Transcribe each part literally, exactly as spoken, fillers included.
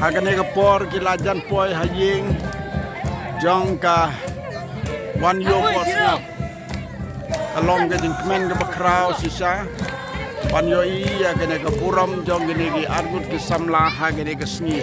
Ha kane ka por ki la jan poi ha ïing jong ka Wan Ïoh Bor Sngap. Ka long ka jingkmen kaba khraw shisha ban ïohi ïa kane ka burom jong kine ki arngut ki samla ha kane ka sngi.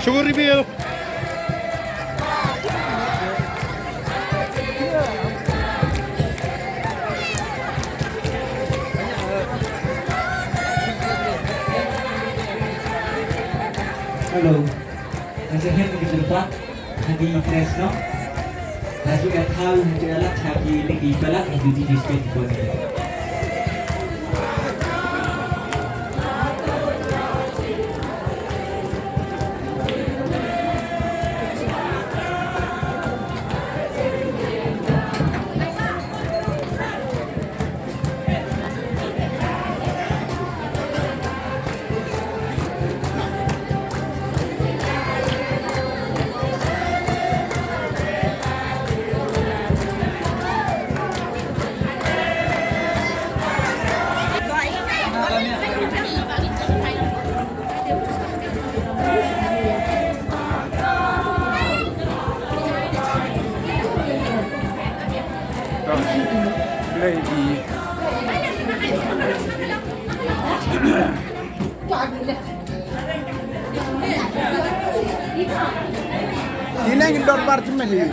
Sugar reveal. Hello. Nasa hen kita lupa. Hadi Fresno. Lasu ka thau hadi alat hadi lagi balak hadi di display di bawah ni. Kine ki dorbar jumeh hi.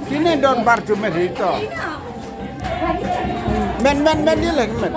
Kine dorbar jumeh hi to. Men, men, men, ïa leh, men.